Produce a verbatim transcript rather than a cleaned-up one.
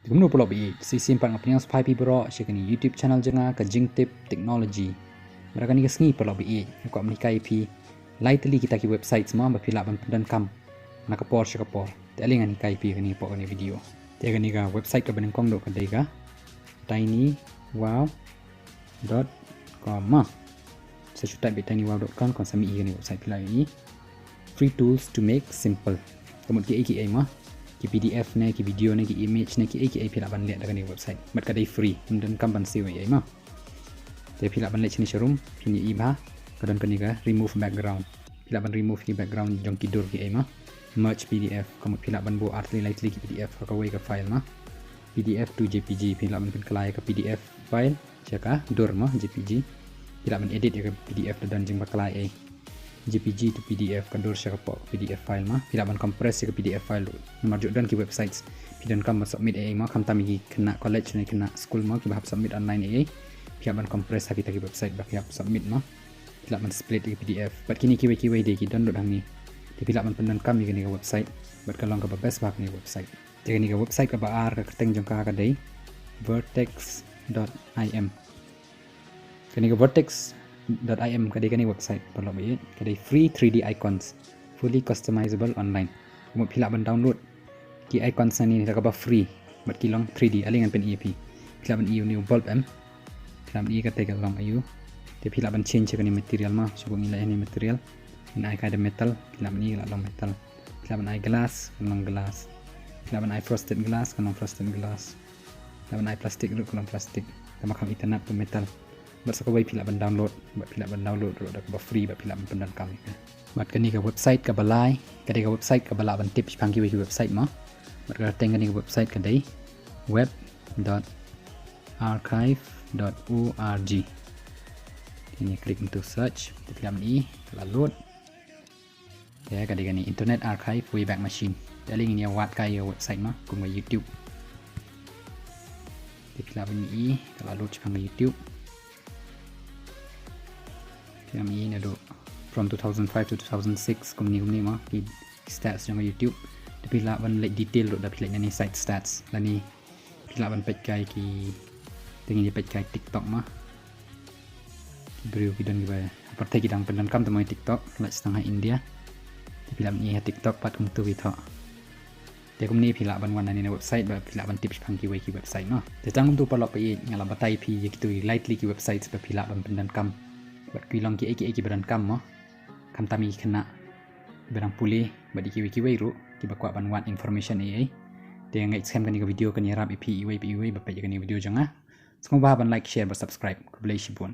Kumno paralok ba ïeit, shisien pat nga pynïasoh ïa phi baroh sha kane YouTube channel jong nga ka Jingtip Technology. Bad ha kane ka sngi paralok ba ïeit, nga kwah ban hikai ïa phi lai tylli kita ki websites mo ba phi lah ban pyndonkam na ka por sha ka por. Te ale ngan hikai ïa phi ha kane ka por kane ka video. Te kane ka website kaba nyngkong ruh ka dei ka tinywow dot com mo. Sa shu type beit tinywow dot com, kan sa mih ïa kane ka website, phi lah ban ïohi free tools to make simple. Ka mut kiei kiei mo, ki P D F ne, ki video ne, ki image ne, kiei kiei phi lah ban leh da kane ka website. Bad ka dei free, ym donkam ban siew ei ei mo. Te phi lah ban leit shane sharum, phin ïohi ba ka don kane ka remove background. Phi lah ban remove ki background jong ki dur kiei mo. Merge P D F, ka mut phi lah ban buh ar tylli lai tylli ki P D F ha kawei ka file mo. P D F to J P G, phi lah ban pynkylla ïa ka P D F file sha ka dur mo, J P G. Phi lah ban edit ïa ka P D F da don jingbakla ei. J P G to P D F, ka dur sha ka pdf file mo. Phi lah ban compress ïa ka P D F file ruh. Namar ju don ki websites phi donkam ban submit ei ei mo, khamtam ïa ki khynnah college ne khynnah skul mo, kiba hap submit online ei ei. Phi lah ban compress ha kita ki website ba phi hap submit mo. Phi lah ban split ïa ka P D F. Bad kine kiwei kiwei de ki don lut hangne. Te phi lah ban pyndonkam ïa kane ka website. Bad ka long kaba best bha kane ka website. Te kane ka website kaba ar, ka kyrteng jong ka ka dei vertex dot I M. Kane ka vertex dot I M ka dei kane ka website paralok ba ïeit, ka dei free three D icons, fully customizable online. Ka mut phi lah ban download ki icons hangne da kaba free, bad ki long three D, ale ngan pyni ïa phi. Phi lah ban ïohi une u bulb em. Phi lah ban ïohi kata ka long aïu. Te phi lah ban change ïa kane material mo, shu buh ngi lah ïa kane material. Ngan ai ka da metal, phi lah ban ïohi ka lah long metal. Phi lah ban ai glass, kan long glass. Phi lah ban ai frosted glass, kan long frosted glass. Phi lah ban ai plastic ruh, kan long plastic. Tangba kham itynnad tu metal. Bad sa kawei phi lah ban download, bad phi lah ban download ruh da kaba free, bad phi lah ban pyndonkam ïa ka. Bad kane ka website kaba lai, ka dei ka website kaba lah ban tip shaphang kiwei ki website mo. Bad ka kyrteng kane ka website ka dei web dot archive dot org. Te ngi click into search, te phi lah ban ïohi ka la load. Te ka dei kane Internet Archive Wayback Machine. Te ale ngin ïa wad kai ïa ka website mo, kum ka YouTube. Te phi lah ban ïohi ka la load shaphang ka YouTube. Phi lah ban ïohi naduh from two thousand five to two thousand six, kumne kumne mo, ki stats jong ka YouTube. Te phi lah ban leit detail ruh da phi leit na ne site stats, lane phi lah ban peit kai ki, te ngin ïa peit kai TikTok mo. Ki briew ki don kiba ha pyrthei ki dang pyndonkam te mo ïa TikTok, lait tang ha India. Te phi lah ban ïohi ha TikTok pat kumtu ki thoh. Te kumne phi lah ban wan na ne na website ba phi lah ban tip shaphang kiwei ki website mo. Te tang kumtu paralok ba ïeit, nga la batai ïa phi ïa kito ki lai tylli ki websites ba phi lah ban pyndonkam. Bad ki long kiei kiei kiba donkam mo. Khamtam ïa ki khynnah ba dang pule, bad ïa kiwei kiwei ruh kiba kwah ban wad information ei ei. Te nga ngeit skhem kane ka video kan ïarap ïa phi iwei pa iwei ba peit ïa kane ka video jong nga. Sngewbha ban like, share bad subscribe. Khublei shibun.